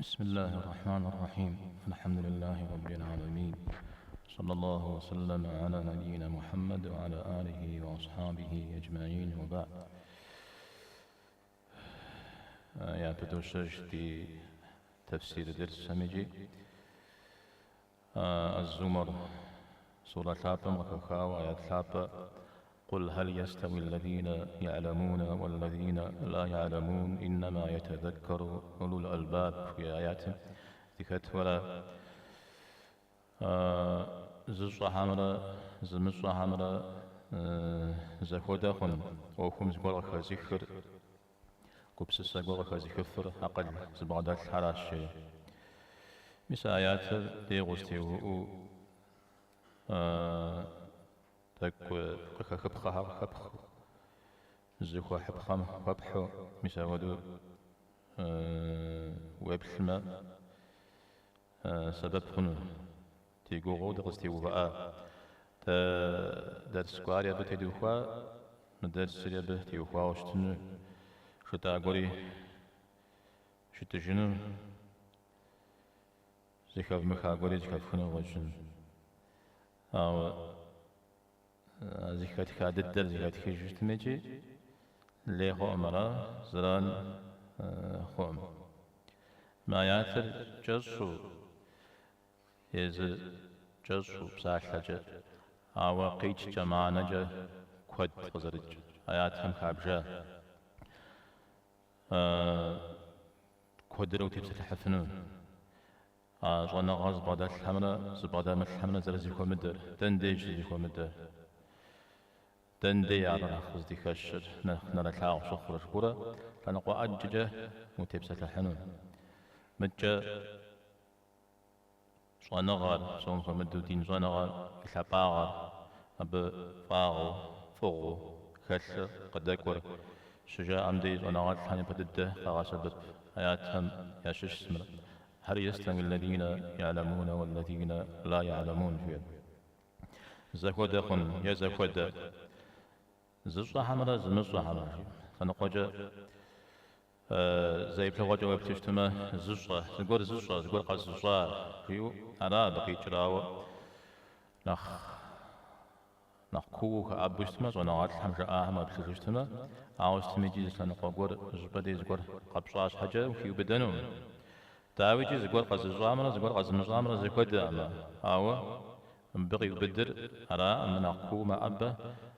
بسم الله الرحمن الرحيم الحمد لله رب العالمين صلى الله وسلم على نبينا محمد وعلى آله وأصحابه أجمعين وبعد Япыдощэж ди тэфсир дерсхэм икӏи Аз-Зумар сурэ лъапӏэм къыхэхауэ аят лъапӏэ Къул хьэл ястэуи ллэзинэ я'лэмунэ уэллэзинэ ла я'лэмун иннэма етэзэккэру улул албаб жиӏэ аятым дыхэтуэрэ зыщӏэхэмрэ зымыщӏэхэмрэ зэхуэдэ хъун ӏуэхум зыгуэр къыхэзыхыр, гупсысэ гуэр къыхэзыхыфыр акъыл зыбгъэдэлъхэращ жери. Мис а аятыр дей къызэтеувыӏэу тӏэкӏу къыхэхыпхъэхэр къыхэпхыу, зыхуэхьыпхъэм хуэпхьу, мис апхуэдэу уеплъмэ, сэбэп хъуну ди гугъэу дыкъызэтеувыӏа. Дэ дэрс кӏуари абы тедухуа, мы дэрсри абы теухуауэ щытыну, жытӏа гуэри жытӏыжыну, зэхэвмыха гуэри зэхэфхыну къыщӏэкӏынщ. Ауэ а зэхэтха дыдэр зэхэтхыжу щытми икӏи лей хъуӏым ара, зэран хъуӏым. Мы аятыр кӏэщӏу, езыр кӏэщӏу псалъэкӏэ, ауэ къикӏкӏэ, мыхьэнэкӏэ куэд къызэрыкӏ аятхэм хабжа. Куэдрэ утепсэлъыхьыфыну. А щӏэныгъэ зыбгъэдэлъхэмрэ зыбгъэдэмылъхэмрэ зэрызэхуэмыдэр, дэн деж щызэхуэмыдэр, дэн дей ар нэхъ къыздыхэщыр, нэхъ нэрылъагъу щыхъурэ жыпӏэурэ лъэныкъуэ ӏэджэкӏэ утепсэлъыхьыну. Мыдкӏэ щӏэныгъэр, псом хуэмыдэу дин щӏэныгъэр и лъапӏагъэр, абы фӏагъыу, фӏыгъуэу хэлъыр къыдэкӏуэр щыжаӏэм дей щӏэныгъэлӏхэм япэ дыдэ къагъэсэбэп аятхэм ящыщщ мыр. Хьэл ястэуи ллэзинэ я'лэмунэ уэллэзинэ ла я'лэмун жиӏэр. Зэхуэдэ хъун е зэхуэдэ зыщӏэхэмрэ зымыщӏэхэмрэ жиӏэм. Лъэныкъуэкӏэ зэ еплъыгъуэкӏэ уеплъу щытмэ, зыщӏэ, зыгуэр зыщӏэ, зыгуэр къэзыщӏа жиӏэу ара абы къикӏыр, ауэ нэхъ Нэхъ куууэ ухэӏэбэу щытмэ, щӏэныгъэлӏхэм жаӏахэм уеплъыжу щытмэ, ауэ сытми икӏи зы лъэныкъуэ гуэр щӏыпӏэ дей зыгуэр къэпщӏа щхьэкӏэ ухиубыдэнукъым. Дауикӏи зыгуэр къэзыщӏамрэ зыгуэр къэзымыщӏамрэ зэхуэдэкъым, ауэ мыбы къиубыдыр араӏым, мыбы нэхъ куууэ мэӏэбэ,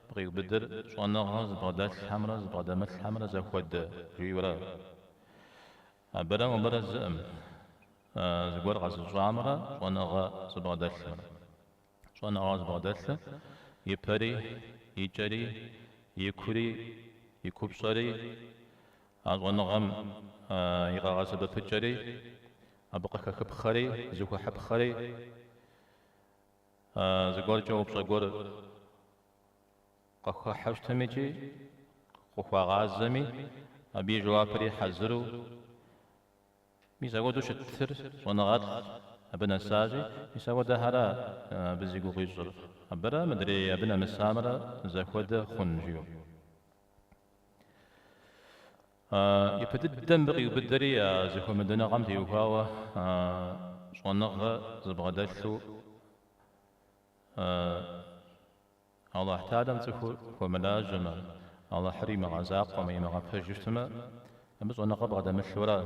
мыбы къиубыдыр щӏэныгъэ зыбгъэдэлъхэмрэ зыбгъэдэмылъхэмрэ зэхуэдэ жиӏэурэ. Абырэ мыбырэ зыӏым, зыгуэр къэзыщӏамрэ щӏэныгъэ зыбгъэдэлъымрэ. Щӏэныгъэ зыбгъэдэлъыр и пэри, и кӏэри, и кури, и купщӏэри, а щӏэныгъэм и къэгъэсэбэпыкӏэри, абы къыхэхыпхъэри, зыхуэхьыпхъэри, зыгуэркӏэ упщӏэ гуэр къыхыхьэу щытми икӏи къыхуагъазэми, абы и жэуапри хьэзыру. Мис апхуэдэу щытыр щӏэныгъэлӏ абы нэсащи, мис апхуэдэхэра абы зи гугъу ищӏыр. Абырэ мыдрей абы нэмысамрэ зэхуэдэ хъун жиӏэу. Япэ дыдэм мыбы къиубыдэри а зэхуэмыдэныгъэм теухуауэ щӏэныгъэ зыбгъэдэлъу Алыхь Тэхьэлам цӏыхур хуэмылажьэмэ, Алыхьыр имыгъэзакъуэмэ, имыгъэпэжу щытмэ, абы щӏэныгъэ бгъэдэмылъурэ,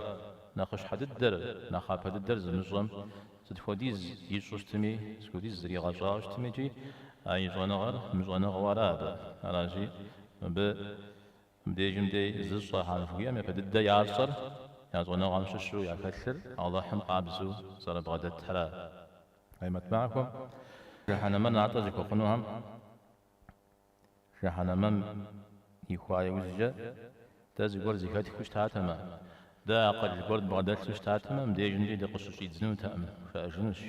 нэхъыщхьэ дыдэр, нэхъапэ дыдэр зымыщӏэм сыт хуэдиз ищӏу щытми, сыт хуэдиз зригъэщӏауэ щытми икӏи а и щӏэныгъэр мыщӏэныгъэу ара абы. Аращи, мыбы мыбдежым дей зыщӏэхэр жыхуиӏэм япэ дыдэ ящӏэр, я щӏэныгъэм щыщу яхэлъыр Алыхьым къабзэу зэрыбгъэдэтхьэра. Къемэт махуэм жыхьэнэмэр натӏэ зыхуэхъунухэм жыхьэнэмэм ихуа иужькӏэ дэ зыгуэр зэхэтхыу щытатэмэ, дэ акъыл гуэр дбгъэдэлъу щытатэмэ, мыбдежым дей дыкъыщыщӏидзынутэкъым, жаӏэжынущ.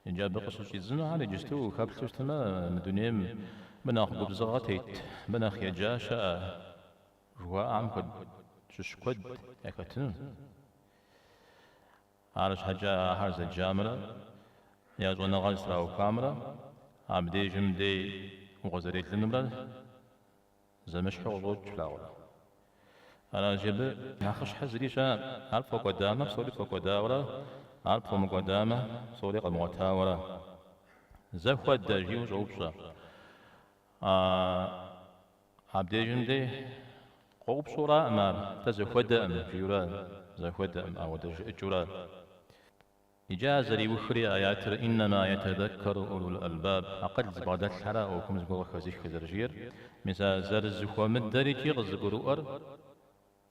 Иджы абы къыщыщӏидзынухэр иджысту ухэплъу щытмэ, мы дунейм мыбы нэхъ губзыгъэ тет, мыбы нэхъ еджа щыӏэ жыхуаӏэм куэд щыщ куэд яхэтыну. Арщхьэкӏэ ахэр зэджамрэ я щӏэныгъэр зытраухуамрэ абдежым дей укъызэрелынумрэ зэмыщхьу къыщӏокӏ, плъагъурэ. Аращи, абы нэхъыщхьэ зыри щыӏэкъым. Ар пфӏэкӏуэдамэ, псори пфӏэкӏуэдауэра, ар пфӏэмыкӏуэдамэ, псори къэмыгъуэтауэра. Зэхуэдэ жиӏэу щӏоупщӏэ. Абдежым дей къоупщӏураӏым ар, атӏэ зэхуэдэӏым жиӏэурэ, зэхуэдэӏым, ауэдэ жыӏэкӏэурэ. Иджы ар зэриухри аятыр Иннэма етэзэккэру улул ӏэлбаб, акъыл зыбгъэдэлъхьэрэ ӏуэхум зыгуэр къыхэзыхыр зэрыжиӏэр, мис а зэрызэхуэмыдэр икӏи къызыгурыӏуэр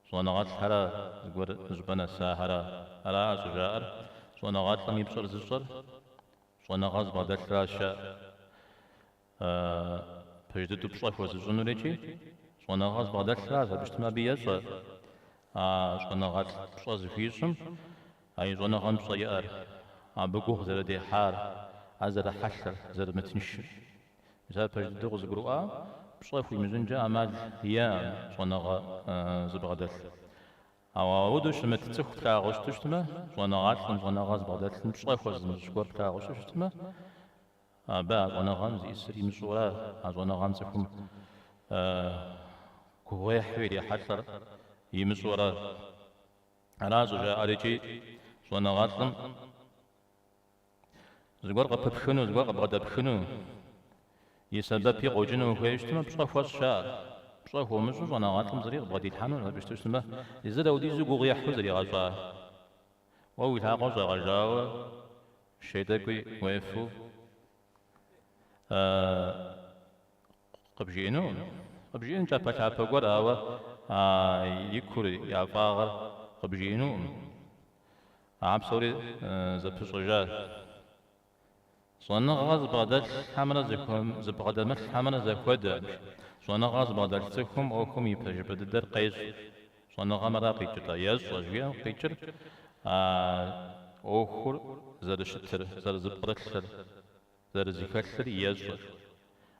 щӏэныгъэлӏхьэрэ зыгуэр зыщӏыпӏэ нэсахьэрэ. Ара щӏыжаӏэр, щӏэныгъэлӏым и пщӏэр зыщӏэр щӏэныгъэ зыбгъэдэлъращ жаӏэ. Пэж дыдэу пщӏэ хуэзыщӏынур икӏи щӏэныгъэ зыбгъэдэлъращ, абы щытмэ абы ещӏэ а щӏэныгъэлӏ пщӏэ зыхуищӏым, а и щӏэныгъэм пщӏэ иӏэр, абы гугъу зэрыдехьар, ар зэрыхьэлъэр, зэрымытыншыр. Мис ар пэж дыдэу къызыгурыӏуа пщӏэ хуимыщӏынкӏэ ӏэмал иӏэкъым щӏэныгъэ зыбгъэдэлъ. Ауэ ауэдэу щымыт цӏыху плъагъуу щыту щытмэ, щӏэныгъэлӏым, щӏэныгъэ зыбгъэдэлъым пщӏэ хуэзымыщӏ гуэр плъагъуу щыту щытмэ, Абы а щӏэныгъэм зиӏысыр имыщӏэурэ, а щӏэныгъэм цӏыхум гугъуехьу ирихьэлӏэр имыщӏэурэ. Ара щӏыжаӏэр икӏи щӏэныгъэлӏым зыгуэр къыпыпхыну, зыгуэр къыбгъэдэпхыну, и сэбэпи къокӏыну ухуейуэ щытмэ, пщӏэ хуэщӏ жаӏэ. Пщӏэ хуомыщӏу щӏэныгъэлӏым зыри къыбгъэдилъхьэнукъым, абы щыту щытмэ, езыр ауэдизу гугъу ехьу зэригъэщӏа. Уэ уи лъакъуэр щӏэгъэжауэ шей тӏэкӏуи уефэу къыбжиӏэнукъым. Къыбжиӏэн кӏапэлъапэ гуэр, ауэ а и кур, я фӏагъыр къыбжиӏэнукъым. Ахэр псори зэпыщӏэжащ. Щӏэныгъэ зыбгъэдэлъхэмрэ зыбгъэдэмылъхэмрэ зэхуэдэкъым. Щӏэныгъэ зыбгъэдэлъ цӏыхум ӏуэхум и пэжыпӏэ дыдэр къещӏэ. Щӏэныгъэм ара къикӏыр-тӏэ? Ещӏэ жиӏэм къикӏыр а ӏуэхур зэрыщытыр, зэрызэпкърылъыр, зэрызэхэлъыр ещӏэ.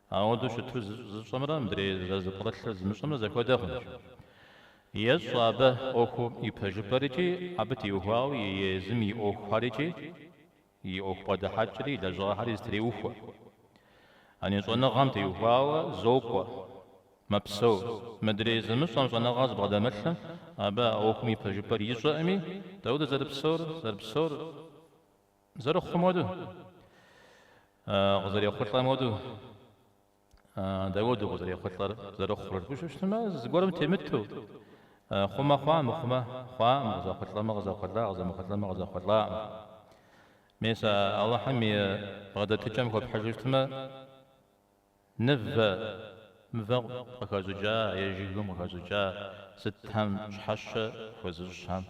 Ауэдэу щыту зыщӏэмрэ мыдрей зэрызэпкърылъыр зымыщӏэмрэ зэхуэдэ хъунущ. Ещӏэ абы ӏуэхум и пэжыпӏэр икӏи абы теухуауэ езым и ӏуэхухэр икӏи И ӏуэху бгъэдыхьэкӏри и лэжьыгъэхэри зэтреухуэ. Ани щӏэныгъэм теухуауэ зокӏуэ, мэпсэу. Мыдрей зымыщӏэм щӏэныгъэ зыбгъэдэмылъым абы а ӏуэхум и пэжыпӏэр ищӏэӏыми, дауэдэ зэрыпсэур, зэрыпсэур зэрыхъум хуэдэу, къызэрехъулӏэм хуэдэу. Дауэдэу къызэрехъулӏэр зэрыхъур жыпӏэу щытмэ, зыгуэрым темыту, хъумэ хъуа, мыхъумэ хъуаӏым, къызэхъулӏэмэ къызэхъулӏа, къызэмыхъулӏэмэ къызэхъулӏаӏым. Мес а Алыхьым и бгъэдэтыкӏэм хуэпхьыжу щытмэ, нывэ, мывэм къыхэщӏыкӏа е жыгым къыхэщӏыкӏа сытхэм щхьэщэ хуэзыщӏхэм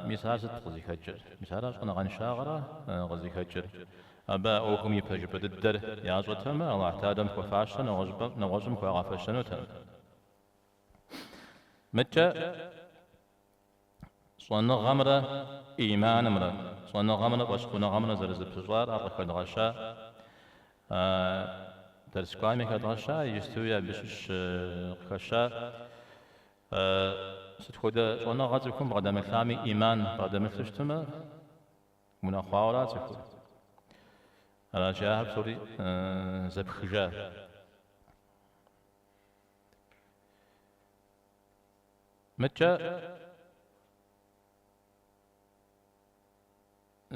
Мис ар сыт къызыхэкӏыр? Мис ара щӏэныгъэншагъэра къызыхэкӏыр? Абы а ӏуэхум и пэжыпӏэ дыдэр ящӏэтэмэ, Алыхь Тэхьэлам хуэфащэр нэгъуэщӏым хуагъэфэщэнутэкъым. Мыдкӏэ щӏэныгъэмрэ ӏиманымрэ, щӏэныгъэмрэ фӏэщхъуныгъэмрэ зэрызэпыщӏар ар къыхэдгъэща, дэрс кӏуами хэдгъэща, иджыстуи абы щыщ къыхэща. Сыт хуэдэ щӏэныгъэ цӏыхум бгъэдэмылъами, ӏиман бгъэдэмылъу щытмэ, унэхъуауэра цӏыхур. Аращи, ахэр псори зэпхыжа. Мыдкӏэ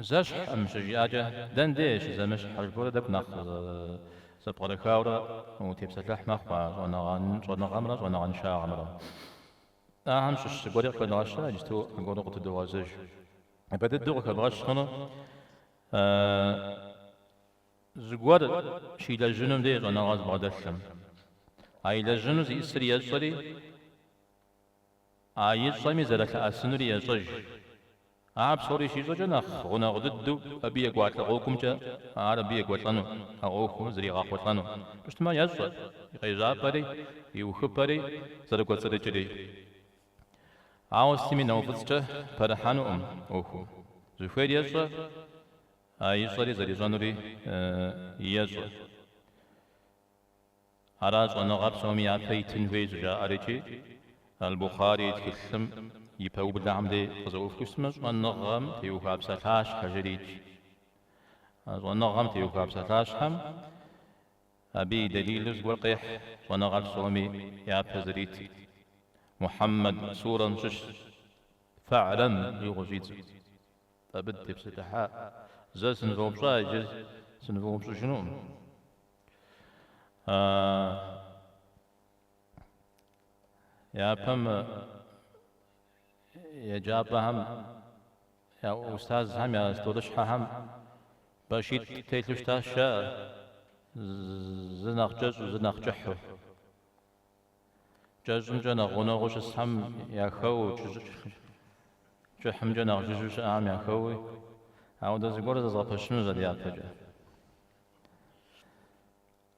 Зэщхькъым щыжиӏакӏэ, дэн дей щызэмыщхьыр жыпӏэурэ тӏэкӏу нэхъ зэпкърыхаурэ утепсэлъыхь мэхъу а щӏэныгъэмрэ щӏэныгъэншагъэмрэ. Ахэм щыщ зыгуэри къыхэдгъэща, иджысту аргуэру къытыдогъэзэж. Япэ дыдэу къыхэбгъэщ хъуну зыгуэр щилэжьынум дей щӏэныгъэ зыбгъэдэлъым. А илэжьыну зиӏысыр ещӏэри, А ищӏэми зэрылъэӏэсынури ещӏэж. Ар псори щищӏэкӏэ нэхъ гъунэгъу дыдэу абы екӏуалӏэ гъуэгумкӏэ ар абы екӏуэлӏэну, а ӏуэхур зригъэхъулӏэну. Щытмэ, ещӏэ и къежьапӏэри, и ухыпӏэри, зэрыкӏуэцӏрыкӏри. Ауэ сытми нэуфӏыцӏкӏэ пэрыхьэнукъым ӏуэхум. Зыхуейр ещӏэ, а ищӏэри зэрищӏэнури ещӏэ. Ара щӏэныгъэ псоми япэ итын хуей щӏыжаӏэр икӏи Аль-Бухъари и тхылъым и пэублэхэм дей къызэӏуфхыу щытмэ, щӏэныгъэм теухуа псалъащхьэ жери итщ. А щӏэныгъэм теухуа псалъащхьэм абы и дэлилу зыгуэр къехь щӏэныгъэр псоми япэ зэритыр. Мухьэммэд сурэм щыщ Фэӏлэм жиӏэу къыщӏидзэу. Абы дытепсэлъыхьа. Зэ сынывэупщӏа, иджы сынывэупщӏыжынукъым. Япэм еджапӏэхэм я устазхэм я стӏолыщхьэхэм башитӏ телъу щытащ жаӏэ, зы нэхъ кӏэщӏу, зы нэхъ кӏыхьу. Кӏэщӏымкӏэ нэхъ гъунэгъуу щысхэм яхэуэу, кӏыхьымкӏэ нэхъ жыжьэу щыӏэхэм яхэуи, ауэдэ зыгуэр зэзгъэпэщынущ сэ дяпэкӏэ.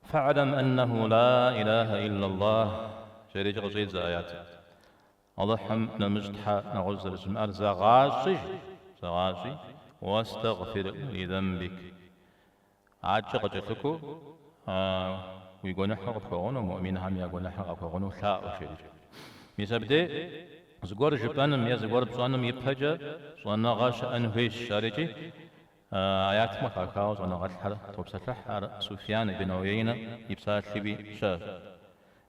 Фэӏлэм аннэху ла илахэ иллаллах, жерикӏ къыщӏедзэ аятым. Алыхьым нэмыщӏ тхьэ нэгъуэщӏ зэрыщымыӏэр зэгъащӏи, зэгъащӏи, уэстэгъфир лизэмбик. Адэкӏэ къыкӏэлъыкӏуэу уи гуэныхьыр къыпхуэгъуну, муӏминхэм я гуэныхьыр къахуэгъуну лъаӏуэ, жерикӏ. Мис абдей зыгуэр жыпӏэным е зыгуэр пщӏэным ипэкӏэ щӏэныгъэ щыӏэн хуейщ, арикӏи Аятым къыхахауэ щӏэныгъэлӏхэр топсэлъыхь, ар Суфьян ибн Уейнэ и псалъэуи щыӏэщ.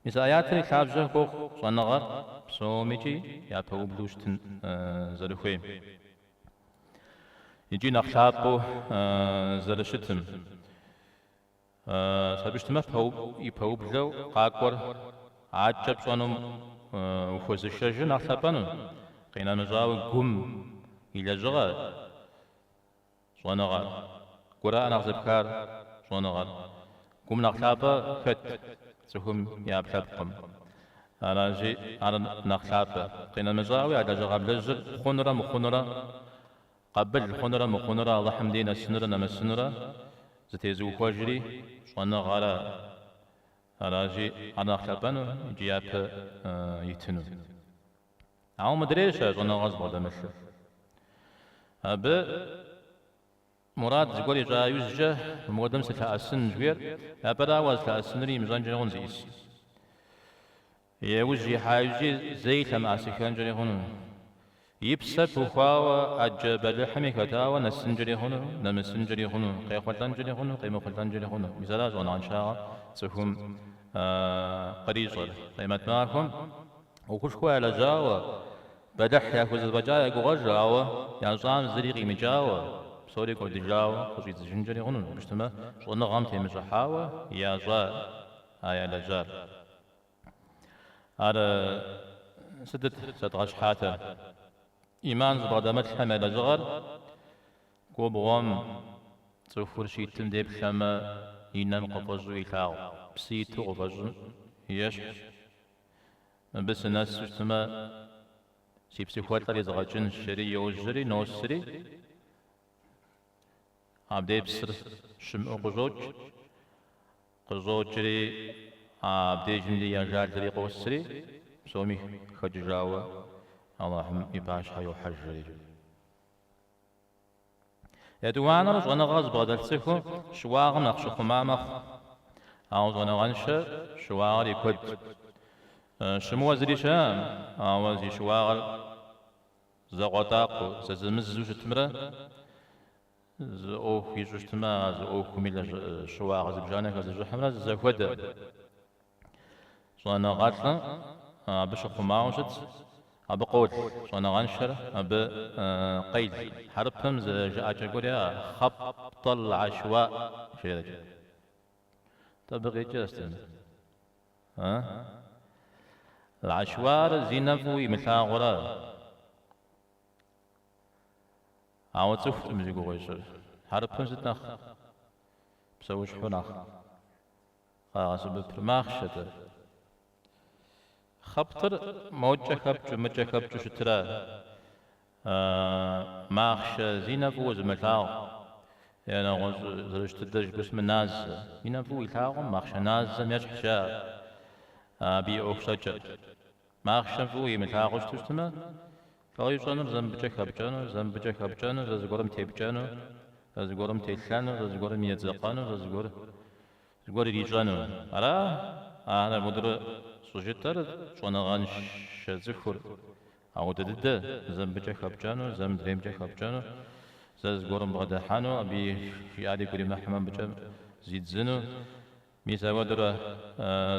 Мис аятыр и лъабжьэ хуохъу щӏэныгъэр псомикӏи япэублэу щытын зэрыхуейм икӏи нэхъ лъапӏэу зэрыщытым. Абы щытмэ, и пэублэу къакӏуэр адэкӏэ пщӏэнум ухуэзышэжыр нэхъ лъапӏэну, къинэмыщӏауэ гум и лэжьыгъэ щӏэныгъэр. Гура нэхъ зэпхар щӏэныгъэр. Гум нэхъ лъапӏэ хэт цӏыхум и ӏэпкълъэпкъым. Аращи, ар нэхъ лъапӏэ. Къинэмыщӏауи, а лэжьыгъэ блэжьыр хъунурэ мыхъунурэ Къабыл хъунурэ мыхъунурэ, Алыхьым дей нэсынурэ нэмысынурэ зытезыухуэжри щӏэныгъэра. Аращи, ар нэхъ лъапӏэну икӏи япэ итыну. Ауэ мыдрейщ а щӏэныгъэ зыбгъэдэмылъыр. Абы мурад зыгуэр ищӏа иужькӏэ мыуэдэм сылъэӏэсын жыхуиӏэр, япэрауэ зылъэӏэсынури имыщӏэнкӏэри хъун зиӏысыр. Иужь ихьа иужькӏи зэи лъэмыӏэсыхэнкӏэри хъуну. И псэр пыхуауэ, ӏэджэ бэлыхьми хэтауэ нэсынкӏэри хъуну, нэмысынкӏэри хъуну, къехъулӏэнкӏэри хъуну, къемыхъулӏэнкӏэри хъуну. Мис ара щӏэныгъэншагъэм цӏыхум кърищӏэр. Къемэт махуэм ӏуэхушхуэ ялэжьауэ, бэлыхь яхузэфӏэкӏа я гугъэжу, ауэ ящӏам зыри къимыкӏауэ, псори кӏуэдыжауэ къыщӏидзыжынкӏэри хъуну, щытмэ, щӏэныгъэм темыщӏыхьауэ ящӏа а ялэжьар. Ар сытыт зэдгъэщхьатэр? Иман зыбгъэдэмылъхэм я лэжьыгъэр губгъуэм цӏыхур щитым деплъэмэ, и нэм къыфӏэщӏу илъагъу псы иту къыфӏэщӏым ещхьщ. Мыбы сынэсу щытмэ, си псыхуэлӏэр изгъэкӏынщ, жери йожьэри, носри, абдей псыр щымыӏэу къыщӏокӏ. Къыщӏокӏри, абдежым и ажалри къосри, псоми хэкӏыжауэ Аллахьым и пащхьэ йохьэжри. Етӏуанэр щӏэныгъэ зыбгъэдэлъ цӏыхур щыуагъэм нэхъ щыхъума мэхъу. Ауэ щӏэныгъэншэ щыуагъэр и куэд. Щымыуэ зыри щыӏэкъым, ауэ зи щыуагъэр закъуэтӏакъуэу, зэзэмызэу щытымрэ Зы ӏуэху ищӏу щытмэ, а зы ӏуэхуми щыуагъэ зыбжанэ хэзыщӏыхьымрэ зэхуэдэ. Щӏэныгъэлӏыр абы щыхъумауэ щытщ, абы къол, щӏэныгъэншэр абы къел. Хьэрыпым зы жыӏэкӏэ гуэр яӏэ, хъэптӏэл гьэшуа жерэкӏэ. Тӏэ абы къикӏыр, Астемыр? Гьэшуар зи нэм фӏыуэ имылъагъура? Ауэ цӏыхукъым зи гугъу ищӏыр. Хьэрыпым сыт нэхъ псэущхьэу нэхъ къагъэсэбэпыр? Махъшэ-тӏэ. Хъэптыр мокӏэ хэпкӏыу, мыкӏэ хэпкӏыу щытра? Махъшэ зи нэ фӏыуэ зымылъагъу е нэгъуэщӏ зэрыщыт дыдэ жыпӏэу щытмэ, назэ. И нэм фӏыуэ илъагъум махъшэ назэм ещхьщ жаӏэ абы и ӏуэху щӏэкӏэр. Махъшэм фӏыуэ имылъагъуу щыту щытмэ, лӏо ищӏэнур зэ мыбыкӏэ хэпкӏэну, зэ мыбыкӏэ хэпкӏэну, зэ зыгуэрым тепкӏэну, зэ зыгуэрым телъэну, зэ зыгуэрым едзэкъэну, зэ зыгуэр зыгуэр ирищӏэну. Ара ар апхуэдэурэ щӏыжытӏэр щӏэныгъэншэ цӏыхур. Ауэдэ дыдэ, зэ мыбыкӏэ хэпкӏэну, зэ мыдреймкӏэ хэпкӏэну, зэ зыгуэрым бгъэдыхьэну, абы жиӏар игу иримыхьмэ мыбыкӏэ зидзыну. Мис апхуэдэурэ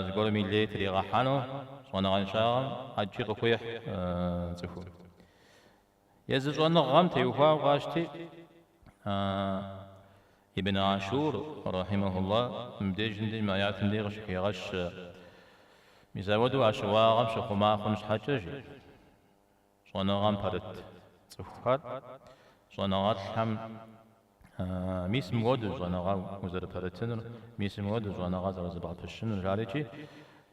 зыгуэрым и лей тригъэхьэну. Щӏэныгъэншагъэм ӏэджи къыхуехь цӏыхум. Езы щӏэныгъэм теухуауэ къащти, Ибн Ашур, рахьимэхуллах, мыбдежым дей мы аятым дей къыщыхегъэщ, Мис ауэдэу а щыуагъэм щыхъума хъун щхьэкӏэ, жи, щӏэныгъэм пэрыт цӏыхухэр, щӏэныгъэлӏхэм мис мыуэдэу щӏэныгъэ узэрыпэрытынур, мис мыуэдэу щӏэныгъэ зэрызэбгъэпэщынур, жарикӏи,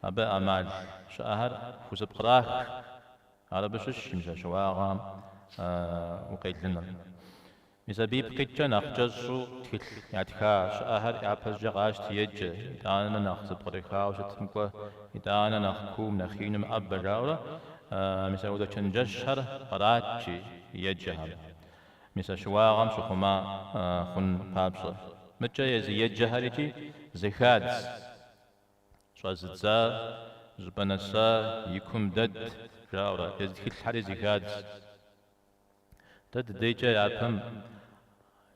абы ӏэмал щыӏэхэр хузэпкърах. Ар абы щыщщ, мис а щыуагъэм укъелыныр. Мис абы ипкъ иткӏэ нэхъ кӏэщӏу тхылъ ятха щыӏэхэр япэщӏыкӏэ къащти еджэ, итӏанэ нэхъ зэпкърыхауэ щытым кӏуэ, итӏанэ нэхъ куум, нэхъ иным ӏэбэ жаӏэурэ, мис апхуэдэ чэнджэщхэр кърат жи еджэхэм. Мис а щыуагъэм щыхъума хъун папщӏэ. Мыкӏэ езы еджэхэр икӏи зэхадз. Щӏэзыдза, щӏыпӏэ нэса, и кум дэт, жаӏэурэ, езы тхылъхэри зэхадз. Дэ дыдейкӏэ япэм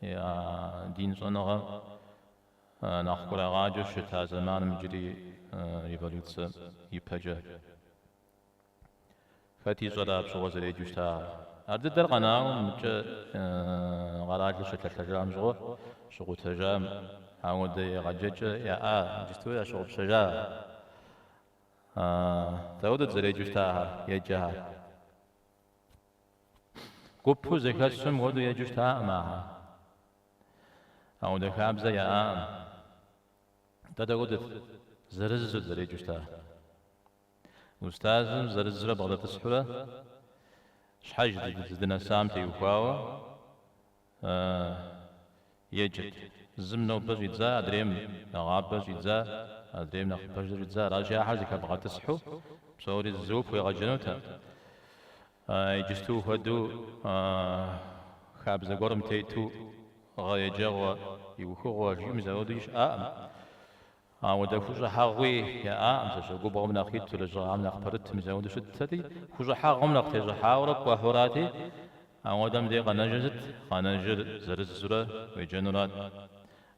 я дин щӏэныгъэ нэхъ хурагъаджэу щыта зэманым иджыри революцэ ипэкӏэ. Хэт ищӏэрэ апщыгъуэ зэреджэу щытахэр. Ар дыдэр къэнауэ мыкӏэ къэралыр щылъэлъэжам щыгъуэ, щыкъутэжам, ауэдэ егъэджэкӏэ яӏа, иджысту ящыгъупщэжа. Дауэдэт зэреджэу щытахэр, еджэхэр? Гупу зэхэсу мыуэдэу еджэу щытакъым ахэр. Ауэдэ хабзэ яӏакъым. Дэ дауэдэт зырызу дызэреджэу щытар? Устазым зырызурэ бгъэдэтӏысхьурэ щхьэж здынэсам теухуауэ еджэт. Зым нобэ щӏидза, адрейм нэгъабэ щӏидза, адрейм нэхъ пэжу щӏидза. Аращи, ахэр зэхэбгъэтӏысхьу псори зыуэ пхуегъэджэнутэкъым. Иджысту хуэдэу хабзэ гуэрым тету гъэ еджэгъуэ, иухыгъуэ жиӏэу мис ауэдэуи щыӏакъым. Ауэдэ хущӏыхьэгъуи яӏакъым, сэ губгъуэм нэхъ иту, лэжьыгъэм нэхъ пэрыту мис ауэдэу щыттэти, хущӏыхьэгъуэм нэхъ тещӏыхьауэрэ кӏуэхьурати, ауэдэм дей къэнэжыр сыт? Къэнэжыр зырызурэ уеджэнурат.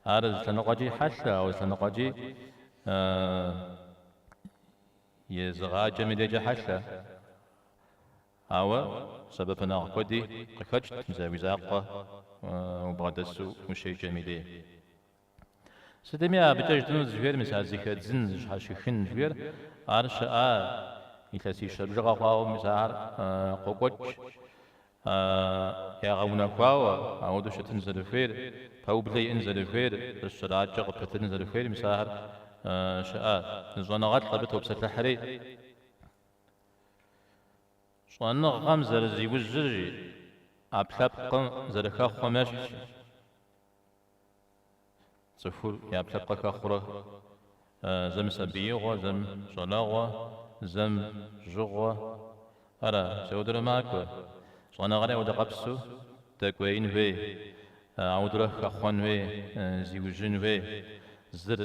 Ар зы лъэныкъуэкӏи хьэлъэ, ауэ зы лъэныкъуэкӏи езыгъаджэм и дежкӏэ хьэлъэ. Ауэ сэбэпынагъ куэди къыхэкӏт мис а уи закъуэ убгъэдэсу ущеджэм и дей. Сытми абыкӏэ жытӏэну дызыхуейр, мис а зэхэдзын, зыщхьэщыхын жыхуиӏэр, ар щыӏа илъэсищэ бжыгъэ хъуауэ мис ахэр къокӏуэкӏ, ягъэунэхуауэ, ауэдэу щытын зэрыхуейр, пэублэ иӏэн зэрыхуейр, зыщракӏэ къыпытын зэрыхуейр, мис ахэр щыӏа. Зы щӏэныгъэлӏ абы топсэлъыхьри, щӏэныгъэм зэрызиужьыр, жи, ӏэпкълъэпкъым зэрыхэхъуэм ещхьщ. Цӏыхур и ӏэпкълъэпкъыр хэхъуэрэ зэм сабиигъуэ, зэм щӏалэгъуэ, зэм жьыгъуэ. Ара, мис ауэдурэ макӏуэ. Щӏэныгъэри ауэдэ къабзэу дэкӏуеин хуей, ауэдурэ хэхъуэн хуей, зиужьын хуей. Зыр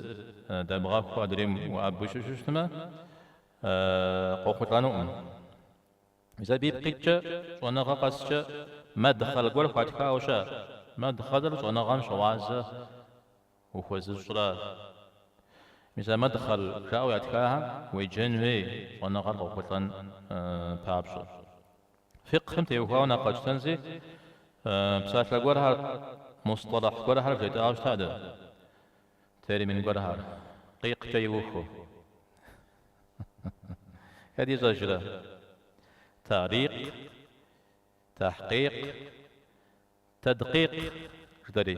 дэбгъэхуу адрейм уӏэбэу щытмэ, къохъулӏэнукъым. Мис абы ипкъ иткӏэ щӏэныгъэ къэскӏэ мэдхъэл гуэр хуатхауэ щыӏэ. Мэдхъэлыр щӏэныгъэм щыгъуазэ ухуэзыщӏра. Мис а мэдхъэл жаӏэу ятхахэм уеджэн хуей щӏэныгъэр къохъулӏэн папщӏэ. Фикъхым теухуауэ нэхъ къэтщтэнси, псалъэ гуэрхэр, мустлахь гуэрхэр вжетӏауэ щыта дэ, термин гуэрхэр, къикъкӏэ иухыу. Хэт ищӏэжрэ? Тарикъ, тахькъикъ, тэдкъикъ жытӏэри.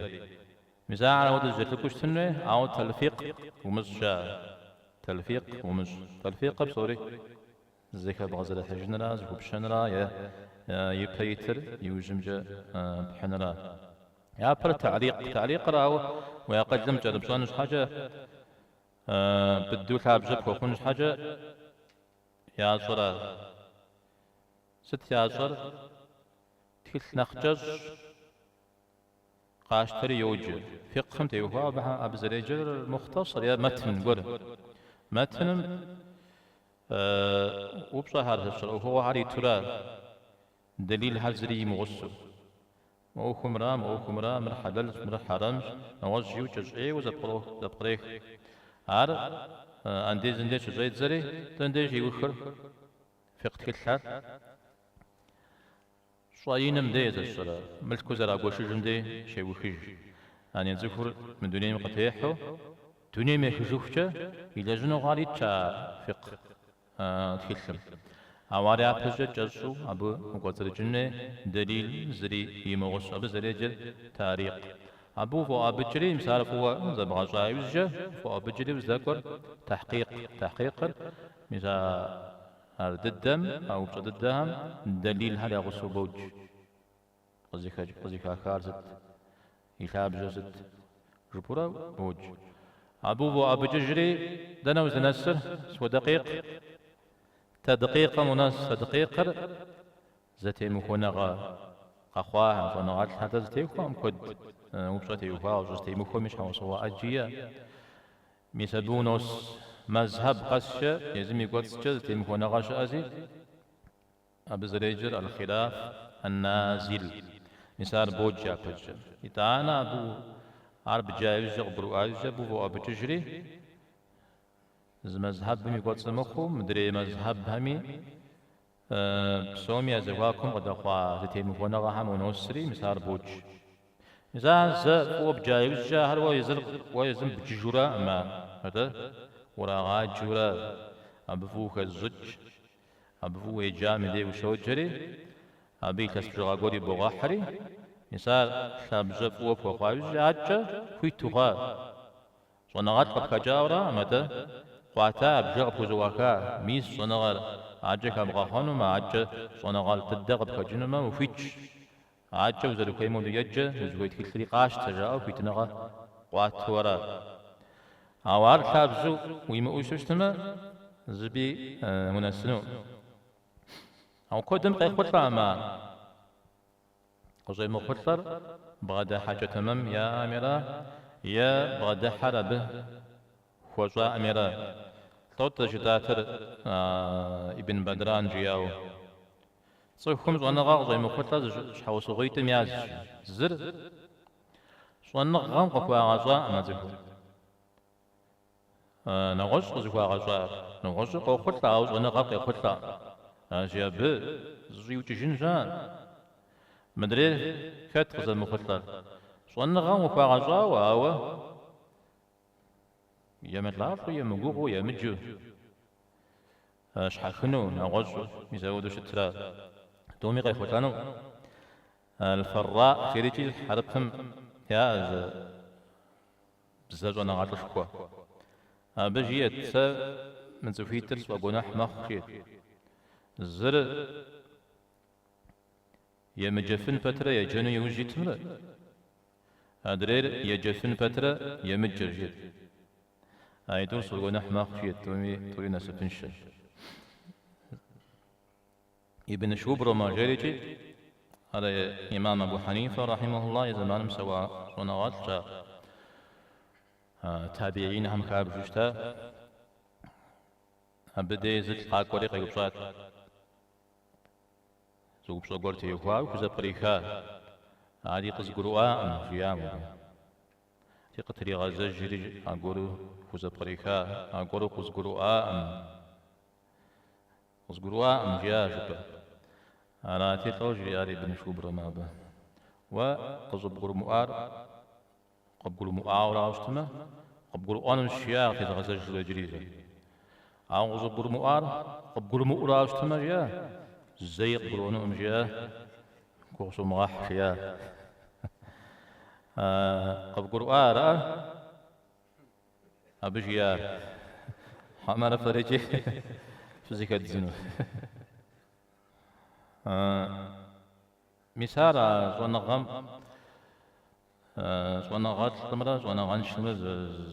Мис ахэр ауэдэу зэкӏэлъыкӏуэу щытын хуей, ауэ тэлфикъ умыщӏ жаӏэ. Тэлфикъ умыщӏ. Тэлфикъыр псори зэхэбгъэзэрыхьыжыныра, зэхупщэныра е ипэ итыр иужьымкӏэ пхьыныра. Япэр таӏрикъ. Таӏрикъыр ауэ уи акъылым кӏэрыпщӏэн щхьэкӏэ Быдэу лъабжьэ пхуэхъун щхьэкӏэ ящӏэра? Сыт ящӏэр? Тхылъ нэхъ кӏэщӏ къащтэри йоджэ. Фикъхым теухуауэ абыхэм абы зэреджэр мухътэсэр е мэтн гуэр. Мэтным упщӏэхэр, зэпщӏэ ӏуэхугъуэхэр итура, дэлилхэр зыри имыгъусэу. Мы ӏуэхумра, мы ӏуэхумра, мыр хьэлэлщ, мыр хьэрэмщ, нэгъуэщӏ жиӏэу кӏэщӏейуэ зэпкърех. Ар Андезым деж щыщӏедзэри, дэнэ деж иухыр фикъ тхылъхэр? Щӏэиным дей зэщӏэрэ, мылъкур зэрагуэшыжым дей щеухыж. Яни цӏыхур мы дунейм къытехьэу, дунейм ехыжыхукӏэ илэжьыну хъуар итщ а фикъ тхылъым. Ауэ ар япэщӏыкӏэ кӏэщӏу абы укӏуэцӏрыкӏын хуей дэлил зыри имыгъусэу. Абы зэреджэр тарихъ. Абы уфӏоӏэбыкӏри, мис ар фӏыуэ зэбгъэщӏа иужькӏэ, уфӏоӏэбыкӏри уздэкӏуэр тэхькъикъ. Тэхькъикъыр, мис а ар дыдэм, а упщӏэ дыдэхэм дэлилхэр я гъусэу бодж. Къызыхахар сыт? И лъабжьэр сыт? Жыпӏэурэ бодж. Абы уфӏоӏэбыкӏыжри, дэнэ уздынэсыр? Сыт хуэдэ къикъ? Тэдкъикъым унос. Тэдкъикъыр зэтемыхуэныгъэ къэхъуахэм, щӏэныгъэлӏхэр дэ зэтехуэкъым куэд упщӏэ теухуауэ, щӏызэтемыхуэми щхьэусыгъуэ ӏэджи иӏэ. Мис абы унос. Мэзхьэб къэскӏэ езым и кӏуэцӏкӏэ зэтемыхуэныгъэ щыӏэзи, Абы зэреджэр Аль-Хилаф ан-Назил. Мис ар бодж япэщӏыкӏэ. Итӏанэ абы ар бджа иужькӏэ къыбгурыӏуа иужькӏэ абы уфӏоӏэбыкӏыжри, зы мэзхьэбым и кӏуэцӏым мыхъуу, мыдрей мэзхьэбхэми псоми я зэхуакум къыдэхъуа зэтемыхуэныгъэхэм уносри, мис ар бодж. Мис ар зэ фӏыуэ бджа иужькӏэ ахэр уэ езыр уэ езым бджыжураӏым ар, атӏэ урагъаджэурэ абы фӏыуэ ухэзыщӏыкӏ. Абы фӏыуэ еджам и дей ущоджэри, абы илъэс бжыгъэ гуэр ибогъэхьри, мис ар лъабжьэ фӏыуэ пхуэхъуа иужькӏэ адэкӏэ хуит ухъуа. Щӏэныгъэлӏ къыпхэкӏауэраӏым, атӏэ къуата бжэ къыпхузэӏуаха, мис щӏэныгъэр адэкӏэ хэбгъэхъуэнумэ, адэкӏэ щӏэныгъэлӏ дыдэ къыпхэкӏынумэ, ухуитщ. Адэкӏэ узэрыхуейм хуэдэу еджэ, узыхуей тхылъри къащтэ, жаӏэу хуитыныгъэ къуату ара. Ауэ ар лъабжьэу уимыӏэу щытмэ, зыби унэсыну. Ауэ куэдым къехъулӏэкъым ар. Къыщӏемыхъулӏэр бгъэдыхьэкӏэ тэмэм яӏэми ара, е бгъэдыхьэр абы хуэщӏаӏыми ара. Лӏот жытӏатэр Ибн Бадран жиӏауэ. Цӏыхум щӏэныгъэ къыщӏемыхъулӏэр щхьэусыгъуитӏым язщ. Зыр, щӏэныгъэм къыхуагъэщӏаӏым а цӏыхур. Нэгъуэщӏ къызыхуагъэщӏар, нэгъуэщӏыр къохъулӏэ, ауэ щӏэныгъэр къехъулӏэкъым. Аращи, абы зыщӏиукӏыжын щыӏэкъым. Мыдрейр хэт къызэмыхъулӏэр? Щӏэныгъэм къыхуагъэщӏауэ, ауэ емылӏалӏэу, емыгугъуу, емыджэу. Щхьэхынэу, нэгъуэщӏу, мис ауэдэу щытра? Тӏуми къехъулӏэну. Аль-Фарра жерикӏи хьэрыпым яӏэ зы бзэ щӏэныгъэлӏышхуэ. Абы жиӏэт, Сэ мы цӏыхуитӏыр сфӏэгуэныхь мэхъу, жиӏэт. Зыр емыджэфын пэтрэ еджэну иужь итымрэ, адрейр еджэфын пэтрэ емыджэр, жиӏэт. Аитӏур сфӏэгуэныхь мэхъу, жиӏэт, тӏуми, тӏури насыпыншэщ. Ибн Шубрума жерикӏи, ар имам Абу Хьэнифэ, рахьимэхуллах, и зэманым псэуа щӏэныгъэлӏщ ар. Табиинхэм хабжэу щыта. Абы дей зылӏ къакӏуэри къеупщӏат. Зы упщӏэ гуэр теухуауэ хузэпкъриха. Ари къызгурыӏуакъым, жиӏам абы. Ти къытригъэзэжри аргуэру хузэпкъриха, аргуэру къызгурыӏуакъым. Къызгурыӏуакъым, жиӏа жыпӏэ. Арати, лӏо жриӏар Ибн Шубрумэ абы. Уэ къыщӏыбгурымыӏуар къыбгурымыӏуауэрауэ щытмэ, къыбгурыӏуэнущ, жиӏа къытезгъэзэжурэ иджыри зэ. Ауэ къыщӏыбгурымыӏуар къыбгурымыӏуэрауэ щытмэ, жиӏа, зэи къыбгурыӏуэнукъым, жиӏа, гугъу сумыгъэхь, жиӏа. Къывгурыӏуа ара? Абы жиӏар. Хьэмэрэ фэрикӏи фызыхэддзыну. Мис ар а щӏэныгъэм щӏэныгъэлӏымрэ щӏэныгъэншэмрэ